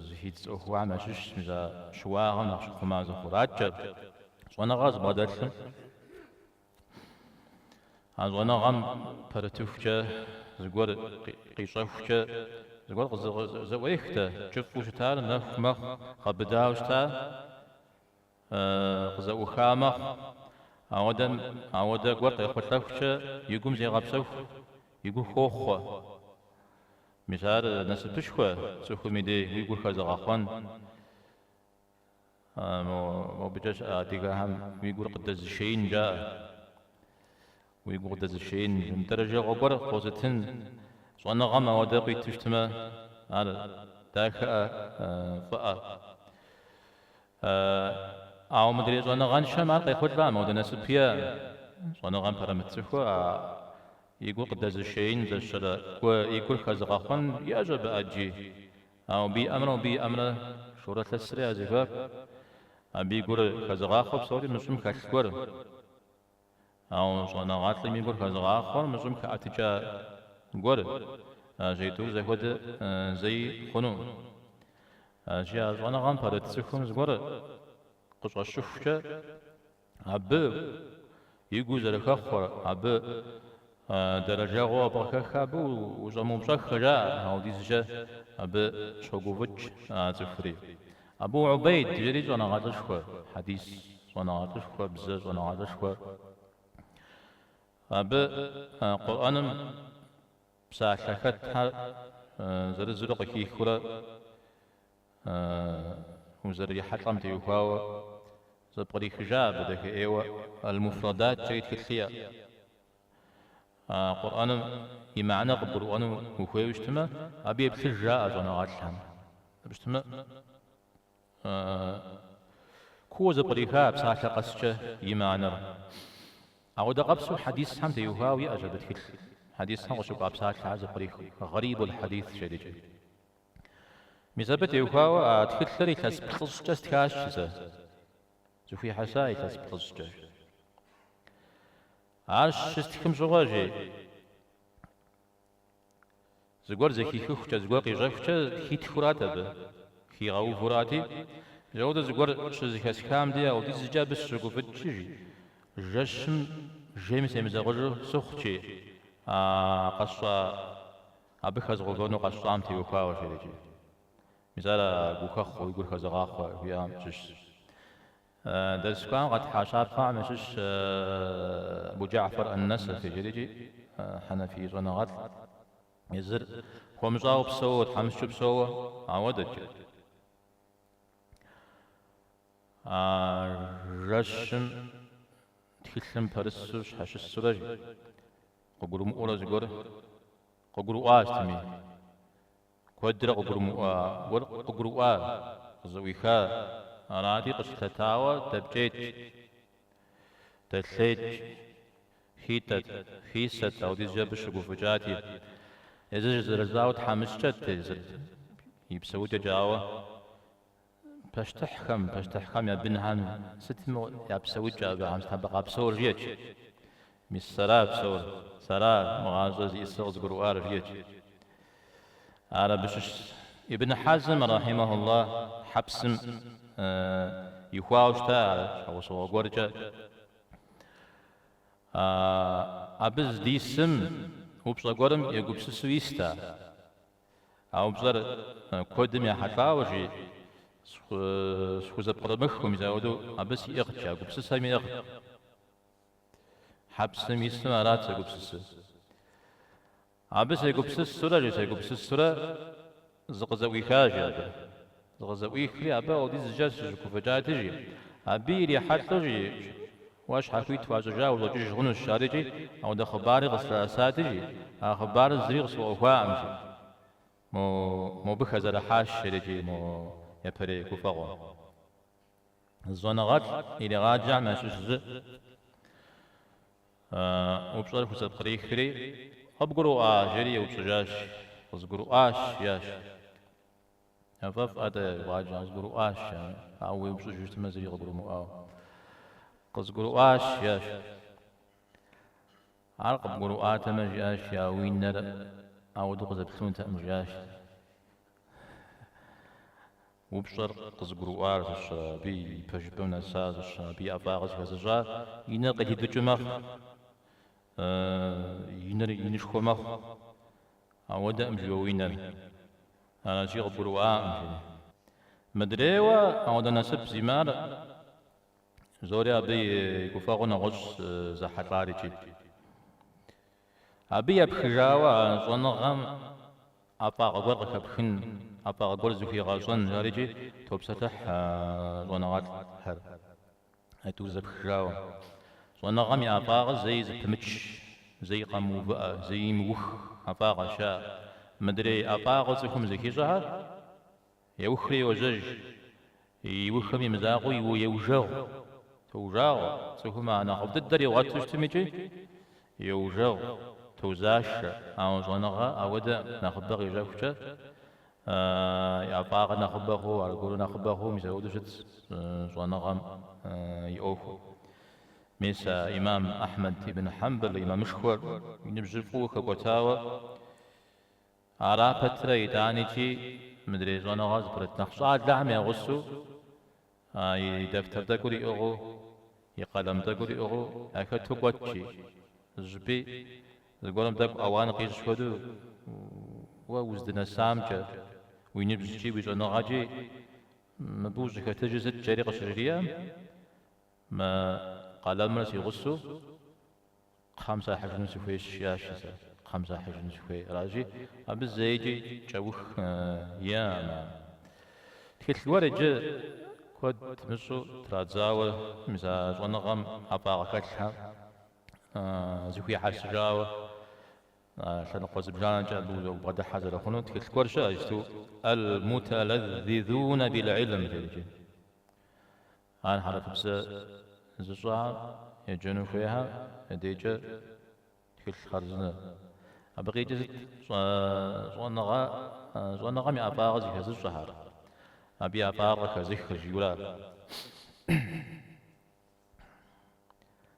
зыхидз ӏуэхугъуэхэм ящыщщ, мис а щыуагъэм нэхъ щыхъума зыхъур. Адэкӏэ щӏэныгъэ зыбгъэдэлъым А щӏэныгъэм пэрытыхукӏэ, зыгуэр къищӏэхукӏэ, зыгуэр къызэӏуех дэ, кӏыфӏу щытар нэху мэхъу, гъэбыдауэ щытар къызэӏуха мэхъу. Ауэдэ гуэр къехъулӏэхукӏэ и гум зегъэпсэху, и гур хохъуэ. Мис ар насыпышхуэ цӏыхум и дей уи гур хэзыгъэхъуэн. Мобыкӏэ щыӏэ адыгэхэм уи гур къыдэзышеин жаӏэ. Уи гур къыдэзышеин, дэрэжэгъуэ гуэр къозытын щӏэныгъэм ауэдэ къуиту щытмэ, ар дахэӏэ, фӏыӏэ. Ауэ мыдрей щӏэныгъэншэм ар къехъулӏэкъым, ауэдэ насып иӏэкъым. Щӏэныгъэм пэрымыт цӏыхур а и гур къыдэзышеин зэщэрэ гу и гур хэзыгъэхъуэн иӏэщ абы ӏэджи. Ауэ абы иӏэмрэ мобы иӏэмрэ шурэ лъэсрэ я зэхуаку. Абы и гур хэзыгъахъуэ псори мы щӏым хэлъ гуэр. Ауэ щӏэныгъэлӏым и гур хэзыгъахъуэр мы щӏым хэӏэтыкӏа гуэр, аращи, тӏур зэхуэдэ зэи хъунукъым. Аращи, а щӏэныгъэм пэрыт цӏыхум зыгуэр къыщӏэщыхукӏэ, абы и гур зэрыхэхъуэр, абы дэрэжэгъуэу абы къыхэхыр абы ущӏэмыупщӏэххэ жаӏэ, ауэдизкӏэ абы щогуфӏыкӏ а цӏыхури. Абу Убейд жери щӏэныгъэлӏышхуэ, хьэдис щӏэныгъэлӏышхуэ, бзэ щӏэныгъэлӏышхуэ. Абы Къурӏэным псалъэ хэтхэр зырызурэ къыхихыурэ узэрырихьэлӏэм теухуауэ зэпкърихыжа абы дахэ ӏейуэ Аль-Муфрадат жери тхылъ иӏэ. А Къурӏэным и мыхьэнэр къыбгурыӏуэну ухуейуэ щытмэ, абы еплъыж жаӏэ щӏэныгъэлӏхэм. Абы щытмэ, кууэ зэпкъриха псалъэ къэскӏэ и мыхьэнэр. Ауэдэ къабзэу хьэдисхэм теухуауэ иӏэщ абы тхылъ. Хьэдисхэм къыщыкӏуа псалъэхэр зэпкърих Гъэрибул хьэдис жерикӏи. Мис абы теухуауэ а тхылъыр илъэс плӏыщӏкӏэ стхащ сэ. Зэхуихьэса илъэс плӏыщӏкӏэ. Ар щыстхым щыгъуэ, жи, зыгуэр зэхихыхукӏэ, зыгуэр къищӏэхукӏэ хитхурат абы, хигъэувурати, мис ауэдэ зыгуэр щызэхэсхам дей ауэдизкӏэ абы сыщыгуфӏыкӏти, жи, жэщым жейм семызэгъыжу сыхъут, жи, а къэсщӏа, абы хэзгъэувэну къэсщӏам теухуауэ, жерикӏи. Мис ар а гухэхъуэ, уи гур хэзыгъахъуэ жиӏам щыщщ. Дэрс кӏуам къэтхьа щапхъэхэм ящыщщ Абу Джафар ан-Нэсэфи жерикӏи хьэнэфий щӏэныгъэлӏ. Езыр хуэмыщӏауэ псэууэ, тхьэмыщкӏэу псэууэ, ауэдэкӏэ. А жэщым тхылъым пэрысу щхьэщысурэ жи, къыгурымыӏуэрэ зыгуэр къыгурыӏуа сытми. Куэдрэ къыгурымыӏуа гуэр къыгурыӏуа, къызэӏуиха, арати, къыщылъэтауэ дэпкӏейт, дэлъейт, хитӏэт, хисэт, ауэдизкӏэ абы щыгуфӏыкӏати. Езыр зэрыжытӏауэ тхьэмыщкӏэт езыр и псэукӏэкӏэ, ауэ пащтыхьхэм, пащтыхьхэм я бынхэм сытым я псэукӏэ абыхэм, сыт абы къапсэур жиӏэт. Мис сэра псэур, сэра мы гъащӏэр зиӏысыр къызыгурыӏуар, жиӏэт. Ар абы щыщщ. Ибн Хьэзм, рахьимэхуллах, хьэпсым ихуауэ щыта ар щхьэусыгъуэ гуэркӏэ. Абы здисым упщӏэ гуэрым егупсысу ист ар. А упщӏэр куэдым ехьэлӏауэ, жи, схузэпкърымыхыу, мис апхуэдэу абы сиӏыгът, жи, а гупсысэм иӏыгът. Хьэпсым исым арат зэгупсысыр. Абы сегупсысурэ, жи, сегупсысурэ зыкъызэӏуиха, жи, абы. Зыкъызэӏуихри, абы ауэдизкӏэ сыщыгуфӏыкӏати, жи, абы ирихьэлӏэу, жи, уэ щхьэхуит уащӏыжа, ущӏэкӏыж хъунущ, арикӏи, ауэдэ хъыбари къыслъэӏэсати, жи, а хъыбарыр зыри къысфӏэӏуэхуакъым, жи. Мо, мобы хэзэрыхьащ, жерикӏи, мо япэрей гуфӏэгъуэм. Зы щӏэныгъэлӏ иригъаджэхэм ящыщ зы упщӏэр хузэпкърихри, къыбгурыӏуа, жери еупщӏыжащ. Къызгурыӏуащ, жиӏащ. Яфӏэфӏ атӏэ ебгъаджэ, къызгурыӏуащ, жаӏэ. Ауэ уеупщӏыжу щытмэ, зыри къыгурымыӏуауэ. Къызгурыӏуащ, жиӏащ. Ар къыбгурыӏуатэмэ, жиӏащ, а уи нэр ауэдэу къызэплъынутэкъым, жиӏащ. Упщӏэр къызыгурыӏуар зыщ, абы и пэжыпӏэм нэса зыщ, абы и ӏэфӏагъыр зыхэзыщӏа и нэр къилыдыкӏыу мэхъу, и нэр инышхуэ мэхъу. Ауэдэкъым жи уэ уи нэр. Аращи, къыбгурыӏуакъым, жери. Мыдрейуэ, ауэдэ насып зимыӏэр зори абы и гуфӏэгъуэр нэгъуэщӏ зэхьэлӏар икӏи. Абы епхыжауэ а щӏэныгъэм ӏэфӏагъ гуэр къыхэпхын. ӏэфӏагъ гуэр зыхуигъэщӏэн жари икӏи топсэлъыхь щӏэныгъэлӏхэр. А тӏур зэпхыжауэ. Щӏэныгъэм и ӏэфӏагъыр зэи зэпымыч, зэи къэмыувыӏэ, зэи имыух ӏэфӏагъэщ ар. Мыдрей ӏэфӏагъэу цӏыхум зыхищӏэхэр еухри йожьэж, иухым и мызакъуэу еужэгъу, тоужагъуэ. Цӏыхум а нэхъыфӏ дыдэр игъуэту щытым икӏи еужэгъу, тозашэ. Ауэ щӏэныгъэ ауэдэ нэхъыбэ къищӏэхукӏэ И ӏэфӏагъыр нэхъыбэ хъуу, аргуэру нэхъыбэ хъуу, мис апхуэдэу щытщ щӏэныгъэм и ӏуэхур. Мис а имам Ахьмэд ибн Хьэмбэл имамышхуэр и ныбжьыр фӏыуэ хэкӏуэтауэ, ара пэтрэ итӏаникӏи мыдрей щӏэныгъэ зыпэрыт нэхъ щӏалэхэм я гъусэу а и дэфтэр тӏэкӏур иӏыгъыу, и къалэм тӏэкӏур иӏыгъыу яхэту кӏуэт жи. Зыщӏыпӏи зыгуэрым тӏэкӏу ауан къищӏ хуэдэу уэ уздынэсамкӏэ, уи ныбжькӏи, уи щӏэныгъэкӏи мыбы ущӏыхэтыжыр сыт жери къыщыжриӏэм, мы къалэмыр си гъусэу Кхъэм сахьыжыну сыхуейщ, жиӏащ сэ. Кхъэм сахьыжыну сыхуей. Аращи, абы зэикӏи кӏэух иӏэкъым. Тхылъ гуэр иджы куэд мыщӏу традзауэ, мис а щӏэныгъэм ӏэфӏагъ хэлъхэр зэхуихьэсыжауэ, лъэныкъуэ зыбжанэкӏэ абы убгъэдыхьэ зэрыхъуну тхылъ гуэр щыӏэщ, иджыпсту Аль-муталаззизуна бил-илм жери. Ар хьэрыпыбзэ зыщӏэхэм, еджэну хуейхэм я дежкӏэ тхылъ хъарзынэ. Абы къикӏыр сыт? Щӏэныгъэ, щӏэныгъэм и ӏэфӏагъыр зыхэзыщӏэхэр, абы и ӏэфӏагъыр къыхэзыххэр жиӏэура.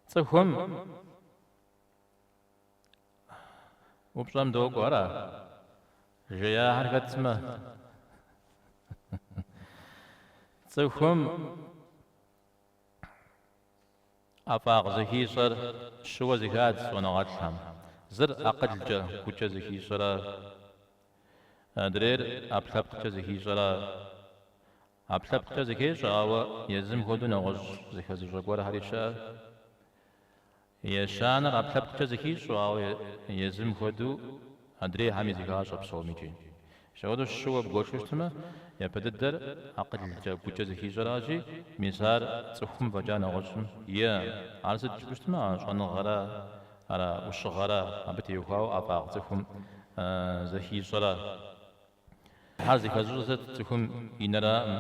Цӏыхум упщӏэм докӏуэ, ара? Жеяхэр хэт сымэ? Цӏыхум ӏэфӏагъ зыхищӏэр щыуэ зэхадз щӏэныгъэлӏхэм. Зыр акъылкӏэ, гукӏэ зыхищӏэра, адрейр ӏэпкълъэпкъкӏэ зыхищӏэра. Ӏэпкълъэпкъкӏэ зыхещӏэ, ауэ езым хуэдэу нэгъуэщӏ зыхэзыщӏэ гуэрхэри щыӏэ. Ещанэр ӏэпкълъэпкъкӏэ зыхищӏэу, ауэ езым хуэдэу адрейхэми зыхащӏэ псомикӏи. Мис апхуэдэу щыуэ бгуэшу щытмэ, япэ дыдэр акъылкӏэ, гукӏэ зыхищӏэращи, мис ар цӏыхум фӏэкӏа нэгъуэщӏым ейкъым. Ар сыт жыпӏэу щытмэ, а щӏэныгъэра, ара ӏущыгъэра, абы теухуауэ ӏэфӏагъ цӏыхум зэхищӏэра. Ар зыхэзыщӏэр сыт? Цӏыхум и нэраӏым,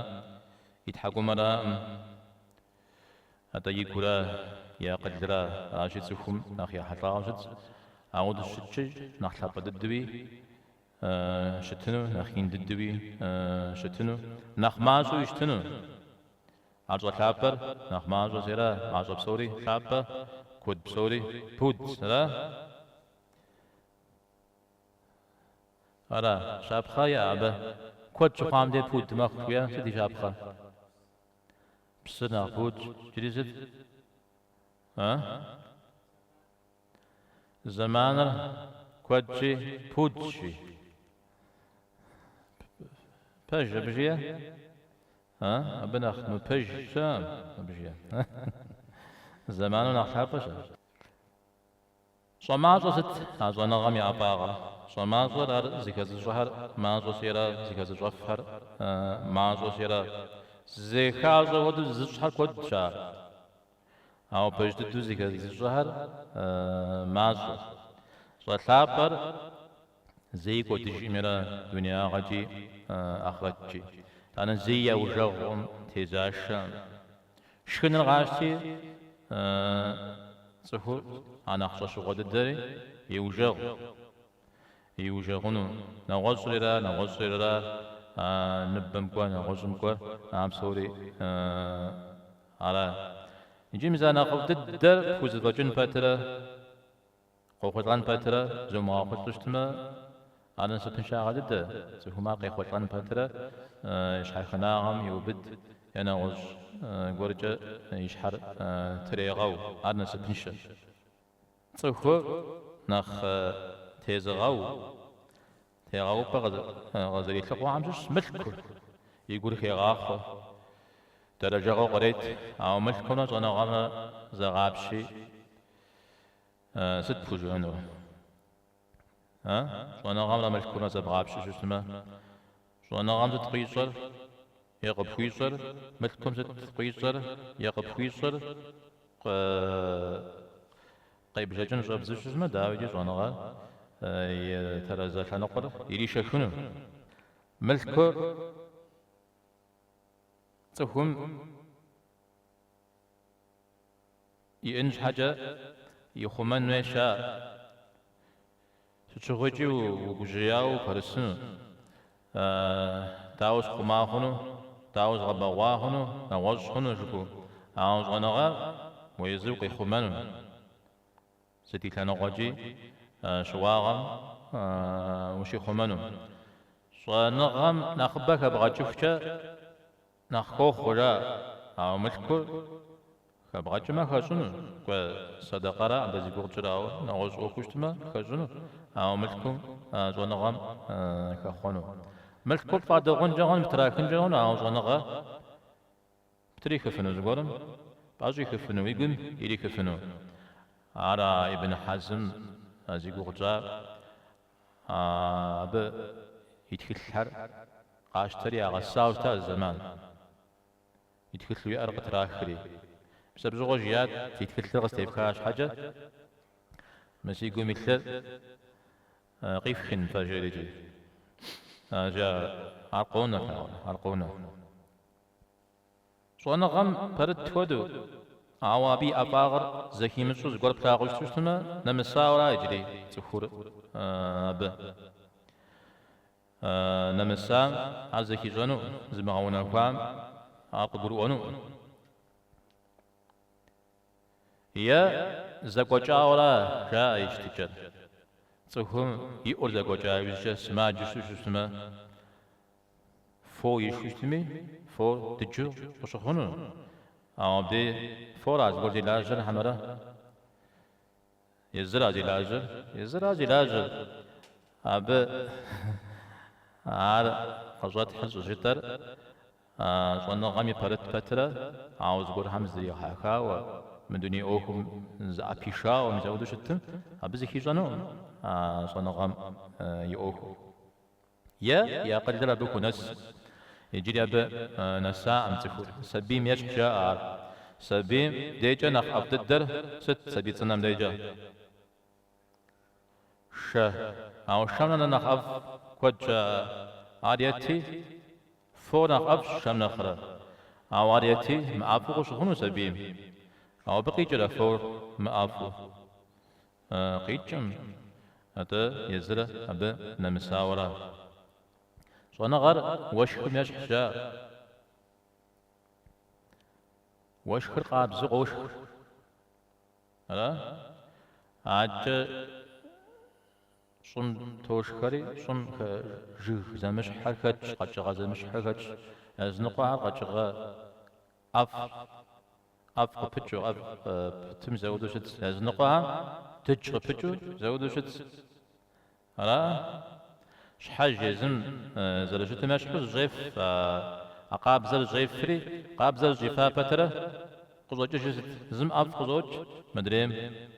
и тхьэкӏумэраӏым, атӏэ и гура, и акъылра. Аращи, цӏыхум нэхъ ехьэлӏауэ щытщ. Ауэдэу щыткӏэ нэхъ лъапӏэ дыдэуи щытыну, нэхъ ин дыдэуи щытыну, нэхъ мащӏэуи щытыну. Ар щӏэлъапӏэр нэхъ мащӏэщи ара, мащӏэ псори лъапӏэ, куэд псори пуд, ара? Ара, щапхъэ иӏэ абы? Куэд щыхъуам де пуд мэхъу жиӏэ, сыт и щапхъэ? Псыр нэхъ пудщ, иджыри сыт? А? Зэманыр куэдщи, пудщ, жи. Пэж абы жиӏэ? А? Абы нэхъ мыпэж щыӏэкъым, абы жиӏэ. Зэману нэхъ лъапӏэщ ар. Щӏэмащӏэр сыт а щӏэныгъэм и ӏэфӏагъыр? Щӏэмащӏэр ар зыхэзыщӏэхэр мащӏэщи ара, зыхэзыщӏэфхэр мащӏэщи ара. Зыхащӏэ хуэдэу зызыщӏхэр куэдщ ар. Ауэ пэж дыдэу зыхэзыщӏэхэр мащӏэщ. Щӏэлъапӏэр зэи кӏуэдыжкъыми ара дунеягъэкӏи ахърэткӏи. Итӏанэ зэи яужэгъукъым, тезашэкъым. Шхыныр къащти, цӏыхур а нэхъ щӏэщыгъуэ дыдэри еужэгъу, иужэгъуну. Нэгъуэщӏрира, нэгъуэщӏрира, а ныбэм кӏуэ, нэгъуэщӏым кӏуэ, а псори ара. Иджы мис а нэхъыфӏ дыдэр пхузэфӏэкӏын пэтрэ, Къохъулӏэн пэтрэ зомыгъэхъулӏэу щытмэ, ар насыпыншагъэ дыдэ, цӏыхум ар къехъулӏэн пэтрэ щхьэхынагъэм еубыд е нэгъуэщӏ гуэркӏэ и щхьэр трегъэу, ар насыпыншэщ. Цӏыхур нэхъ тезыгъэу, тегъэупӏэ къызэрилъыхъуэхэм щыщщ мылъкур, и гур хегъахъуэ, дэрэжэгъуэ кърет, ауэ мылъкумрэ щӏэныгъэмрэ зэгъапщи, Сыт пхужыӏэнур? А? Щӏэныгъэмрэ мылъкумрэ зэбгъапщэу щытмэ, Щӏэныгъэм сыт къуищӏэр е къыпхуищӏэр, мылъкум сыт къуищӏэр е къыпхуищӏэр къебжэкӏын щӏэбдзэу щытмэ, дауикӏи щӏэныгъэр и тэрэзэ лъэныкъуэр иришэхыну. Мылъкур цӏыхум иӏэн щхьэкӏэ ихъумэн хуейщ ар. Сыт щыгъуикӏи угужьеяуэ упэрысыну. Дауэ схъума хъуну, дауэ згъэбэгъуа хъуну, нэгъуэщӏ хъуну жыпӏэу. Ауэ щӏэныгъэр уэ езыр укъихъумэну. Сыт и лъэныкъуэкӏи щыуагъэм ущихъумэну. Щӏэныгъэм нэхъыбэ хэбгъэкӏыхукӏэ Нэхъ хохъуэ, жаӏэ, ауэ мылъкур хэбгъэкӏмэ хэщӏыну, кӏуэ сэдэкъэра абы зи гугъу тщӏыр, ауэ нэгъуэщӏ ӏуэхуу щытмэ хэщӏыну, ауэ мылъкум щӏэныгъэм хэхъуэну. Мылъкур пфӏадыгъункӏэ хъуну, птрахынкӏэ хъуну, ауэ щӏэныгъэ птрихыфыну зыгуэрым, пӏэщӏихыфыну, уи гум ирихыфыну. Ара Ибн Хьэзм зи гугъу тщӏар. Абы и тхылъхэр къащтэри ягъэсауэ щыта зы зэман. И тхылъу иӏэр къытрахри. Мис абы щыгъуэ жиӏат, си тхылъыр къыстефха щхьэкӏэ, мы си гум илъыр къифхын фэ, жери икӏи. Ар къонэ, ар къонэ. Щӏэныгъэм пэрыт хуэдэу, ауэ абы и ӏэфӏагъыр зэхимыщӏэу зыгуэр плъагъуу щыту щытмэ, нэмысауэ ара иджыри цӏыхур абы. Нэмысам ар зэхищӏэнукъым, зымыгъэунэхуам ар къыгурыӏуэнукъым. Е зэкӏуэкӏауэ ара, жаӏэ и щытыкӏэр. Цӏыхум и ӏур зэкӏуэкӏа иужькӏэ сымаджэу щыту щытмэ, Фо ишхыу щытми, фор дыджу къыщыхъуну. Ауэ абдей фора зыгуэр зи лажьэр хьэмэрэ? Езыра зи лажьэр? Езыра зи лажьэр. Абы ар къыщӏэтхьыр щӏыжытӏэр щӏэныгъэм и пэрыт пэтрэ, ауэ зыгуэрхэм зыдригъэхьэхауэ, мы дуней ӏуэхум зыӏэпишауэ, мис апхуэдэу щытым, абы зыхищӏэнукъым а щӏэныгъэм и ӏуэхур. Е и акъылыр абы хунэс. Иджыри абы нэсаӏым цӏыхур. Сабийм ещхь жаӏэ ар. Сабийм декӏэ нэхъ ӏэфӏ дыдэр сыт сабий цӏынэм декӏэ? Шэ. Ауэ шэм нэхърэ нэхъ ӏэфӏ куэд щыӏэ. Ар ети, фор нэхъ ӏэфӏщ шэм нэхърэ. Ауэ ар ети, мыӏэфӏу къыщыхъуну сабийм. Ауэ абы къикӏрэ фор мыӏэфӏу? Къикӏым, атӏэ езыр абы нэмысауэ ара. Щӏэныгъэр уэшхым ещхьщ, жаӏэ. Уэшхыр къабзэу къошх. Ара? Адэкӏэ щӏым тошхэри, щӏым жыг зэмыщхьхэр хэтщ, къэкӏыгъэ зэмыщхьхэр хэтщ. Языныкъуэхэр къэкӏыгъэ ӏэфӏ. ӏэфӏ къыпыкӏыу, ӏэфӏ пытым зэуэдэу щытщ. Языныкъуэхэм дыдж къыпыкӏыу зэуэдэу щытщ. Ара? Щхьэж езым зэрыщытым ещхьу зыщӏеф, а къабзэр зыщӏефри, къабзэр зыщӏифа пэтрэ къыщӏэкӏыжыр сыт? Зым ӏэфӏ къыщӏокӏ, мыдрейм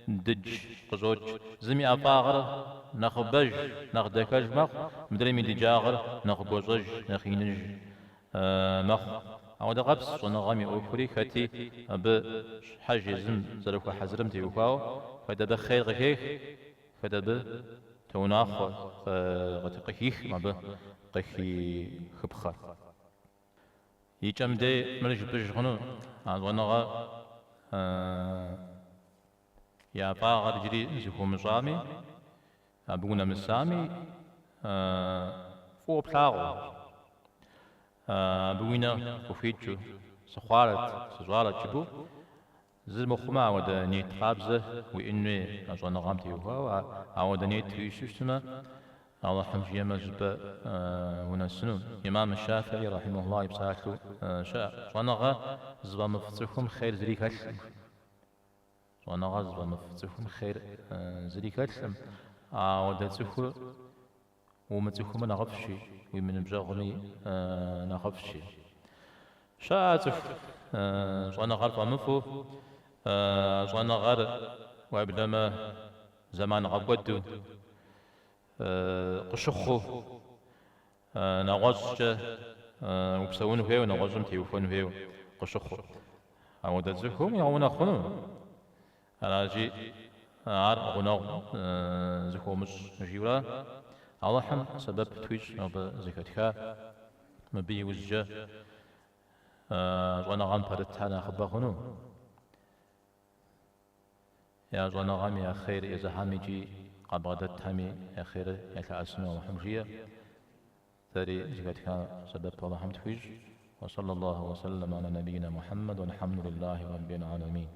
дыдж къыщӏокӏ. Зым и ӏэфӏагъыр нэхъыбэж, нэхъ дахэж мэхъу, мыдрейм и дыджагъыр нэхъ гуащӏэж, нэхъ иныж мэхъу. Ауэдэ къабзэщ щӏэныгъэм и ӏуэхури хэти абы щхьэж езым зэрыхуэхьэзырым теухуауэ, хэт абы хъер къыхех, хэт абы тоунахъуэ къыхихым абы къыхихыпхъэр. И кӏэм дей мыр жыпӏэж хъуну, а щӏэныгъэ и ӏэфӏагъэр иджыри зыхыумыщӏами, абы унэмысами, фӏыуэ плъагъуу, абы уи нэ къыхуикӏыу, сыхъуарэт, сыщӏарэт жыпӏэу, зы мыхъумэ, ауэдэ нет къабзэ уиӏэн хуей а щӏэныгъэм теухуауэ, ауэдэ нет уиӏэу щытмэ, Алыхьым жиӏэмэ, зыщӏыпӏэ унэсыну. Имам Шафии рахьимахуллах и псалъэу щыӏэ. Щӏэныгъэ зыфӏэмыфӏ цӏыхум хъер зыри хэлъкъым. Щӏэныгъэ зыфӏэмыфӏ цӏыхум хъер зыри хэлъкъым. Ауэдэ цӏыхур умыцӏыхумэ нэхъыфӏщи, уимыныбжьэгъуми нэхъыфӏщи. Щыӏэ цӏыху щӏэныгъэр фӏэмыфӏу, щӏэныгъэр уеблэмэ зэман гъэкӏуэду къыщыхъуу. Нэгъуэщӏкӏэ упсэун хуейуэ, нэгъуэщӏым теухуэн хуейуэ къыщыхъуу. Ауэдэ цӏыхум уигъэунэхъуну. Аращи, ар гъунэгъу зыхуомыщӏ жиӏэурэ, Алыхьым сэбэп тхуищӏ нобэ зэхэтха. Мыбы иужькӏэ щӏэныгъэм пэрытхэр нэхъыбэ хъуну. Я щӏэныгъэм я хъер езыхэм икӏи къабгъэдэтхэми я хъерыр ялъэӏэсыну Алыхьым жиӏэ. Дэри зэхэтха сэбэп Алыхьым тхуищӏ. Уэ саллаллаху уэ саллам аля набийна Мухьэммэд уэлхьэмдулиллахи раббил гьаламин.